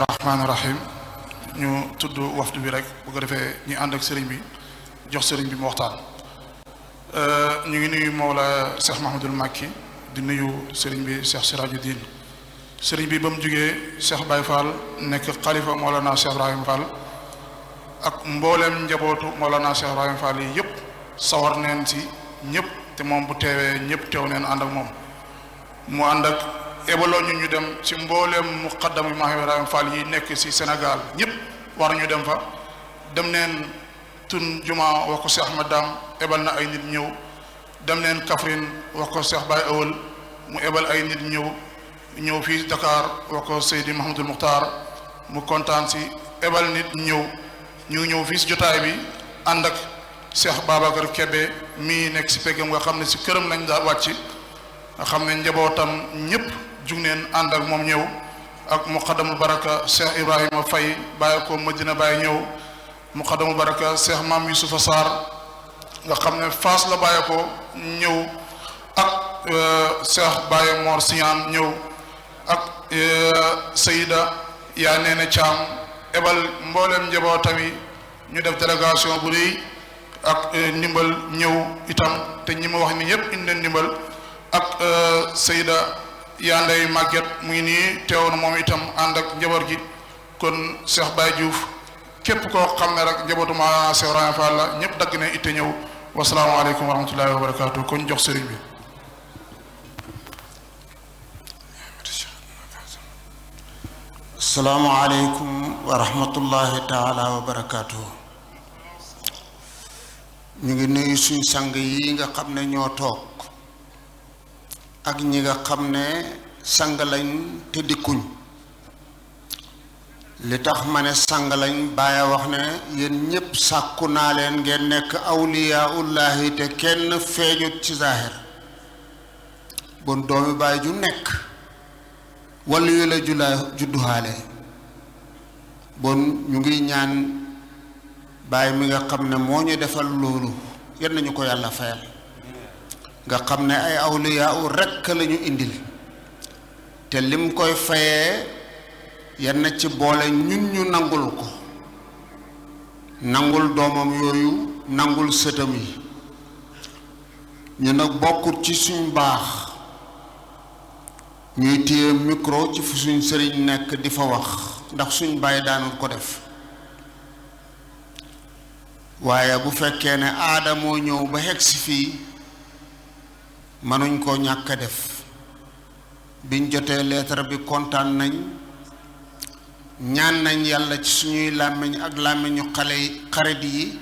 rahmaani rahim ñu tudd waxtu bi rek bu ko defee ñu ànd ak sëriñ bi jox sëriñ bi mu waxtaan. ñu ngi nuyu Mawla Cheikh Mahamadul Makki di nuyu sëriñ bi Cheikh Sirajuddin sëriñ bi ba mu jógee Cheikh Baye Fall nekk xalifa Mawlana Cheikh Ibrahim Fall ak mbooleem njabootu Mawlana Cheikh Ibrahim Fall yi yëpp sawar neen si ñëpp te moom bu teewee ñëpp teew neen ànd ak moom mu ànd ak ebaloo ñu dem ci mbooleem muqaddam yi Maam Ibrahima Fall yi nekk ci Sénégal ñëpp war ñu dem fa dem neen tun juma wax ko Cheikh Ahmad Dam ebal na ay nit ñëw dem neen Kaffrine wax ko Cheikh Baye Awal mu ebal ay nit ñëw fii Dakar wax ko Seydi Mahamadul Muxtaar mu kontaan ci ebal nit ñëw fii ci jotaay bi ànd ak Cheikh Babacar Kébé mii nekk ci peggam nga xam ne ci këram lañ daa wàcc nga xam ne njabootam ñëpp jug neen ànd ak moom ñëw ak muqaddamul baraka Cheikh Ibrahima Faye bàyyi ko Madina Baye ñëw muqaddamul baraka Cheikh Maam Youssoufa Sarr nga xam ne Fass la bàyyi ko ñëw ak Cheikh Baye Mor Siñaan ñëw ak Sayida yaa neene Caam ebal mbooleem njabootam yi ñu def délégation bu rëy ak ndimbal ñëw itam te ñi ma wax ni ñëpp indi leen ndimbal ak Sayida Yandey Maguette mu ngi nii teew na moom itam ànd ak njaboot gi kon Cheikh Baye Diouf képp koo xam ne rek njabootu Mawlana Cheikh Ibrahima Fall la ñëpp dagg ne itte ñëw wasalaamaaleykum wa rahmatullahi wa barakaatu kon jox sëriñ bi. asalaamaaleykum wa rahmatullahi taala wa barakaatu. ñu ngi nuyu suñ sang yi nga xam ne ñoo toog ak ñi nga xam ne sang lañ te dikkuñ li tax ma ne sang lañ Baay wax ne yéen ñépp sàkku naa leen ngeen nekk awliyaullahi te kenn feeñut ci zaahir bon doomi Baay ju nekk walla yu la judduhaale bon ñu ngi ñaan Baay mi nga xam ne moo ñu defal loolu yal nañu ko yàlla fayal nga xam ne ay awliyaa u rekk lañu indil te lim koy fayee yan na ci boole ñun ñu nangul ko nangul doomam yooyu nangul sëtam yi ñu nag bokkut ci suñ baax ñuy téye micro ci fu suñ sëriñ nekk di fa wax ndax suñ bàyyi daanul ko def waaye bu fekkee ne aada moo ñëw ba xegsi fii mënuñ koo ñàkk a def biñ jotee lettre bi kontaan nañ ñaan nañ yàlla ci suñuy làmmiñ ak làmmiñu xarit yi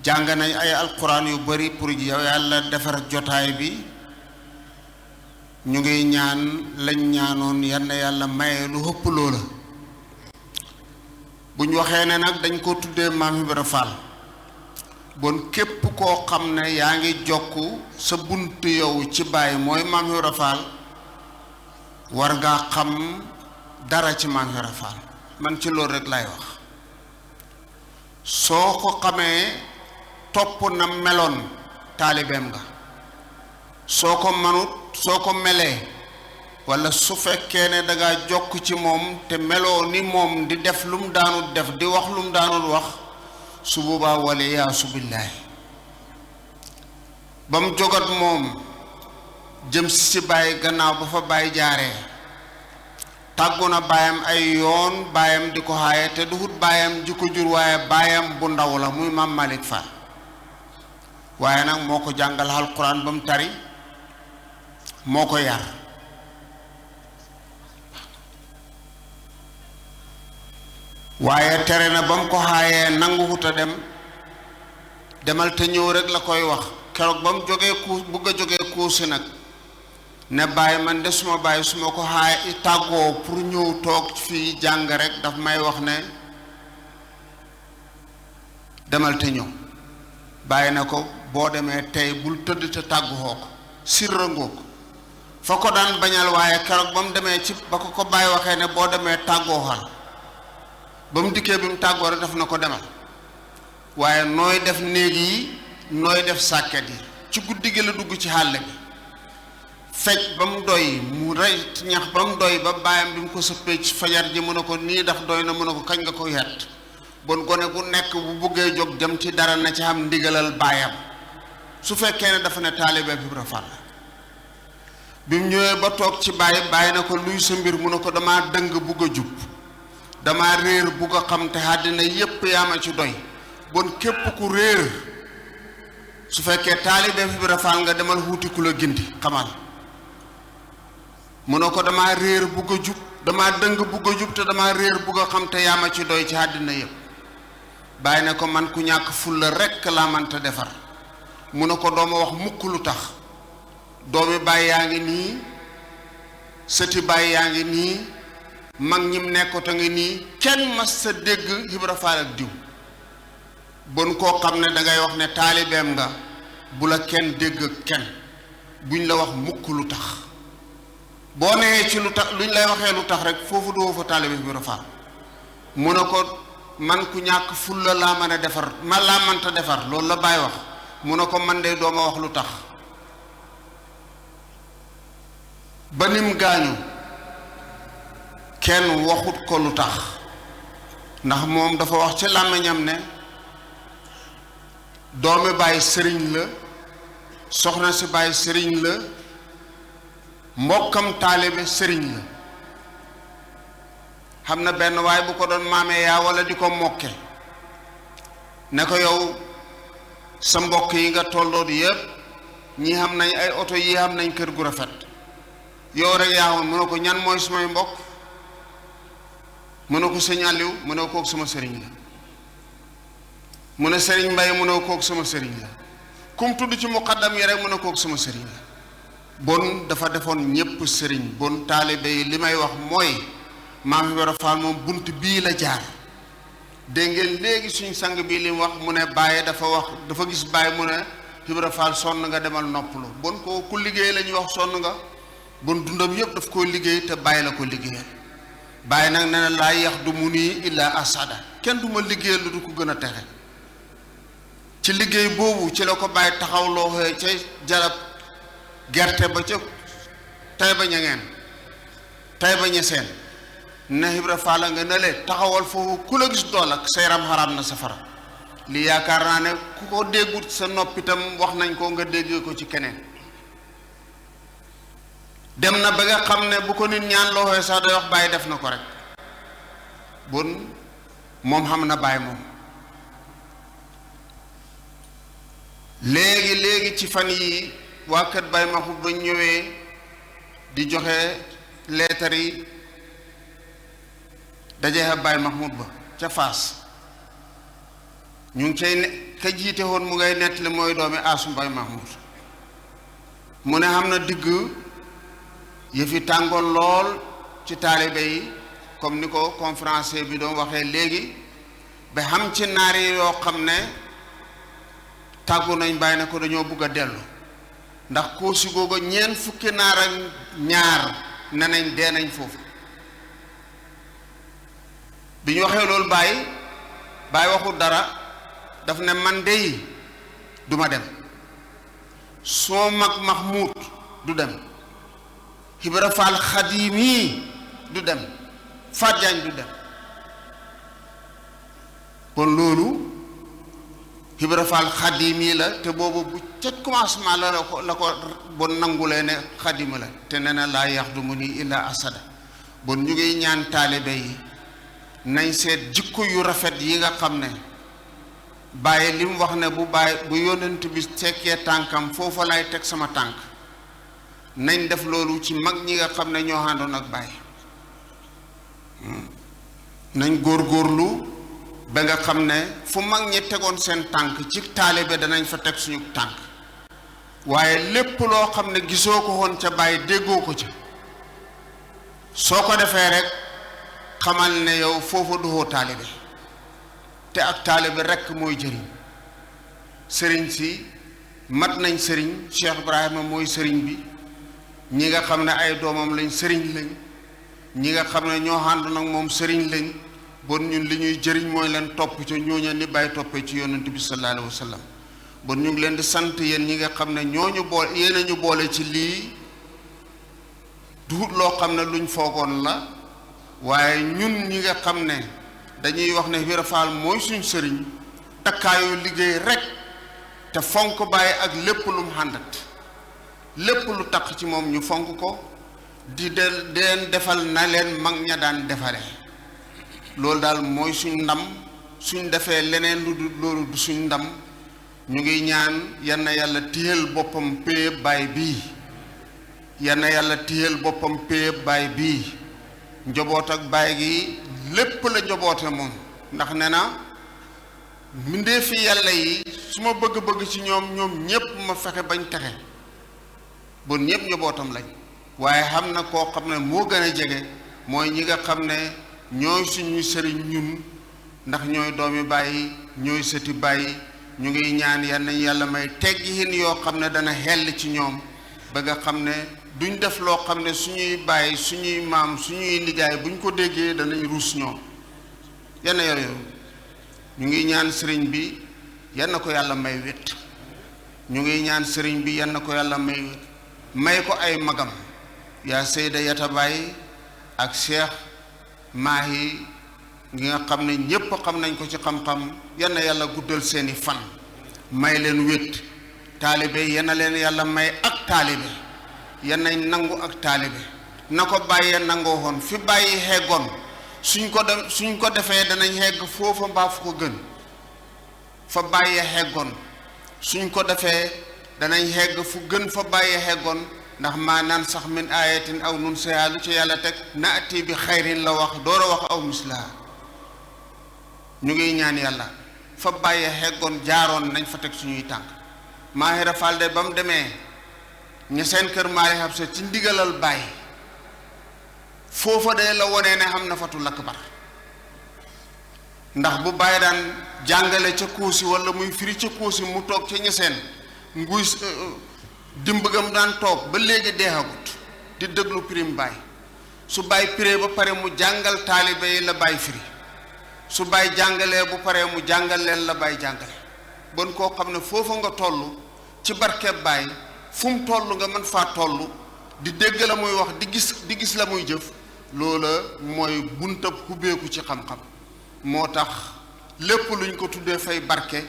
jàng nañ ay alquran yu bari pour yàlla defar jotaay bi ñu ngi ñaan lañ ñaanoon yal na yàlla maye lu ëpp loola buñ waxee ne nag dañ ko tuddee Maam Ibra Fall bon képp koo xam ne yaa ngi jokk sa bunt yow ci Baay mooy Maam Ibra Fall war ngaa xam dara ci Maam Ibra Fall man ci loolu rek lay wax soo ko xamee topp na meloon taalibeem nga soo ko manut soo ko melee walla su fekkee ne dangaa jokk ci moom te meloo ni moom di def lu mu daanul def di wax lu mu daanul wax su boobaa waliyaasu billaahi ba mu jogat moom jëm si Baay gannaaw ba fa Baay jaaree tàggu na baayam ay yoon baayam di ko xaaye te duhut baayam ji ko jur waaye baayam bu ndaw la muy Maam Malick Fall waaye nag moo ko jàngal alxuraan ba mu tari moo ko yar waaye tere na ba mu ko xaayee nanguwut a demal te ñëw rek la koy wax keroog ba mu jógee bugg a jógee kuusi nag ne Baay man de suma Baay su ma ko xaay tàggoo pour ñëw toog fii jàng rek daf may wax ne demal te ñëw Baay na ko boo demee tey bul tëdd te tàgguwoo ko sirrangoo ko fa ko daan bañal waaye keroog ba mu demee ci ba ko Baay waxee ne boo demee tàggooxal ba mu dikkee bi mu tàggoo rek daf na ko demal waaye nooy def néeg yi nooy def sàkket yi ci guddi gi la dugg ci xàll bi fecc ba mu doy mu rey ñax ba mu doy ba baayam bi mu ko sëppee ci fajar ji mu ne ko nii ndax doy na mu ne ko kañ nga ko yett bon gone gu nekk bu buggee jóg dem ci dara na ci am ndigalal baayam su fekkee ne dafa ne taalibe bi Ibra Fall bi mu ñëwee ba toog ci bàyyi na ko luy sa mbir mu ne ko damaa dëng bugg a jub damaa réer bugg a xam te àddina yépp yaa ma ci doy bon képp ku réer su fekkee taalibe bi Ibra Fall nga demal wuuti ku la gindi xamal mu ne ko damaa réer bugg a jub damaa dëng bugg a jub te damaa réer bugg a xam te yaa ma ci doy ci àddina yépp bàyyi na ko man ku ñàkk fulla rekk laa mënta defar mu ne ko dooma wax mukk lu tax doomi baay yaa ngi nii sëti baay yaa ngi nii mag ñim nekkut a ngi nii kenn mas sa dégg Ibra Fall ak diw bon koo xam ne dangay wax ne taalibeem nga bu la kenn dégg ak kenn buñ la wax mukk lu tax boo nee ci lu tax luñ lay waxee lu tax rek foofu doo fa taalibe Ibra Fall mu ne ko man ku ñàkk fulla laa mën a defar ma laa mënta defar loolu la Baay wax mu ne ko man de dooma wax lu tax ba nim gaañu kenn waxut ko lu tax ndax moom dafa wax ci làmmiñam ne doomi Baay sëriñ la soxna si Baay sëriñ la mbokkam taalibe sëriñ la xam na benn waaye bu ko doon maamee yaa walla di ko mokke ne ko yow sa mbokk yi nga tolloot yépp ñii xam nañ ay oto yi xam nañ kër gu rafet yow rek yaa woon mu ne ko ñan mooy sumay mbokk mu ne ko sëñ Aliou mu ne ko kooku sama sëriñ la mu ne sëriñ Mbay mu ne ko kooku sama sëriñ la kum tudd ci muqaddam yi rek mu ne kooku sama sëriñ la bon dafa defoon ñépp sëriñ bon taalibe yi li may wax mooy Maam Ibra Fall moom bunt bii la jaar dégg ngeen léegi suñ sang bii li mu wax mu ne Baye dafa gis Baye mu ne Ibra Fall sonn nga demal noppalu bon ko ku liggéey la ñuy wax sonn nga bon dundam yépp daf koo liggéey te Baye la ko liggéeyal Baye nag nee na laa yaxdumuni illaa asada kenn du ma liggéeyal lu du ko gën a texe ci liggéey boobu ci la ko Baye taxaw looxee ca jarab gerte ba ca Tayba Ñangeen Tayba Ñaseen ne Ibra Fall nga ne le taxawal foofu ku la gis dool ak sa yaram xaraam na safara li yaakaar naa ne ku ko déggut sa noppitam wax nañ ko nga déggee ko ci keneen dem na ba nga xam ne bu ko nit ñaan looxee sax day wax Baye def na ko rek bon moom xam na Baye moom léegi ci fan yi waa kër Baye Mahmoud ba ñëwee di joxe leetar yi dajee Baye Mahmoud ba ca Faas ñu ngi cay ne ka jiite woon mu ngay nettali mooy doomi Asu Baye Mahmoud mu ne xam na digg yëfi tàngoon lool ci taalibe yi comme ni ko conférencier bi doon waxee léegi ba xam ci naar yi yoo xam ne tàggu nañ Baye ne ko dañoo bugg a dellu ndax koo si googu ñeent fukki naar ak ñaar ne nañ dee nañ foofu bi ñu waxee loolu Baye waxul dara daf ne man dey duma dem soo mag Mahmoud du dem Ibra Fall Xadim yi du dem Fàjjaañ du dem kon loolu Ibra Fall Xadim yi la te boobu bu ca commencement la ko bon nangulee ne xadima la te nee na laa yaxdumuni illa asada bon ñu ngi ñaan taalibe yi nañ seet jikko yu rafet yi nga xam ne Baye li mu wax ne bu yonent bi tekkee tànkam foofa lay teg sama tànk nañ def loolu ci mag ñi nga xam ne ñoo àndoon ak Baye nañ góorgóorlu ba nga xam ne fu mag ñi tegoon seen tànk ci taalibe danañ fa teg suñu tànk waaye lépp loo xam ne gisoo ko woon ca Baye déggoo ko ca soo ko defee rek xamal ne yow foofu duhoo taalibe te ak taalibe rekk mooy jëriñ sëriñ si mat nañ sëriñ Cheikh Ibrahima mooy sëriñ bi ñi nga xam ne ay doomam lañ sëriñ lañ ñi nga xam ne ñoo ànd nag moom sëriñ lañ bon ñun li ñuy jëriñ mooy leen topp ca ñooña ni Baye toppee ci yonent bi sallallahu alayhi wa sallam bon ñu ngi leen di sant yéen ñi nga xam ne ñooñu boole yéen a ñu boole ci lii duut loo xam ne luñ foogoon la waaye ñun ñi nga xam ne dañuy wax ne Ibra Fall mooy suñ sëriñ takkaayoo liggéey rek te fonk bàyyi ak lépp lu mu xàndat lépp lu taq ci moom ñu fonk ko di leen defal na leen mag ña daan defare loolu daal mooy suñ ndam suñ defee leneen lu du loolu du suñ ndam ñu ngi ñaan yal na yàlla téyel boppam péyeb baay bii yal na yàlla téyel boppam péyeb baay bii njaboot ak baay gi lépp la njaboote moom ndax ne na mbindeefi yàlla yi su ma bëgg-bëgg ci ñoom ñépp ma fexe bañ texe bon ñépp njabootam lañ waaye xam na koo xam ne moo gën a jege mooy ñi nga xam ne ñooy suñuy sëriñ ñun ndax ñooy doomi bàyyi ñooy sëti bàyyi ñu ngi ñaan yal nañ yàlla may teggiin yoo xam ne dana xell ci ñoom ba nga xam ne duñ def loo xam ne suñuy bàyyi suñuy maam suñuy nijaay buñ ko déggee danañ ruus ñoom yenn yor yow ñu ngi ñaan sëriñ bi yal na ko yàlla may wét ñu ngi ñaan sëriñ bi yal na ko yàlla may wét may ko ay magam yaa Seyda Yata Baay ak Cheikh Mahi ngi nga xam ne ñépp xam nañ ko ci xam-xam yal na yàlla guddal seeni fan may leen wét taalibe yal na leen yàlla may ak taalibe yal nañ nangu ak taalibe na ko bàyyee nangoo woon fi bàyyi xeggoon suñ ko defee danañ xegg foofa mbaa fu ko gën fa bàyyee xeggoon suñ ko defee danañ xegg fu gën fa bàyyee xeggoon ndax maa naan sax min ayatin aw nun seyaa lu ci yàlla teg naati bi xayrin la wax door a wax aw mislaa ñu ngi ñaan yàlla fa bàyyee xeggoon jaaroon nañ fa teg suñuy tànk Mahira Fall de ba mu demee ña seen kër Maari Habsa ci ndigalal bàyyi foofa de la wonee ne xam na fatul akbar ndax bu bàyyi daan jàngale ca Koosi wala muy firi ca Koosi mu toog ca ñeseen nguy dimbagam daan toog ba léegi deexagut di déglu pirim bàyyi su bàyyi piree ba pare mu jàngal taalibe yi la bàyyi firi su bàyyi jàngalee bu paree mu jàngal leen la bàyyi jàngale bon koo xam ne foofa nga toll ci barkeeb bàyyi fu mu toll nga mën faa toll di dégg la muy wax di gis la muy jëf loola mooy buntab xubbeeku ci xam-xam moo tax lépp luñ ko tuddee fay barke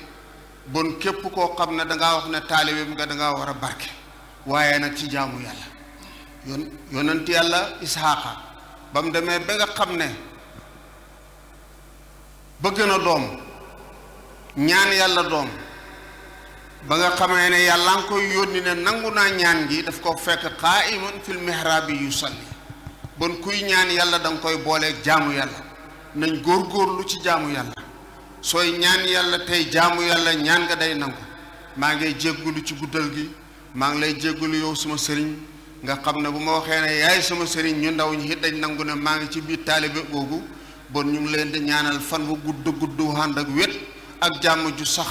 bon képp koo xam ne dangaa wax ne taalibeem nga dangaa war a barke waaye nag ci jaamu yàlla yonent yàlla Isxaaqa ba mu demee ba nga xam ne bëgg na doom ñaan yàlla doom ba nga xamee ne yàlla nga koy yónni ne nangu naa ñaan gi daf ko fekk qaa'iman fil mihraabi yusalli bon kuy ñaan yàlla da nga koy booleeg jaamu yàlla nañ góorgóorlu ci jaamu yàlla sooy ñaan yàlla tey jaamu yàlla ñaan nga day nangu maa ngay jéggulu ci guddal gi maa ngi lay jéggulu yow suma sëriñ nga xam ne bu ma waxee ne yaay sama sëriñ ñu ndaw ñi dañ nangu ne maa ngi ci biir taalibe googu bon ñu ngi leen di ñaanal fan bu gudd ànd ak wét ak jàmm ju sax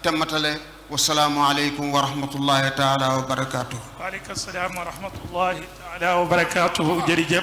te matale wasalaamu aleykum wa rahmatullahi taala wa barakaatuhu. waaleykum salaam wa rahmatullahi taala wa barakaatuhu. jërëjëf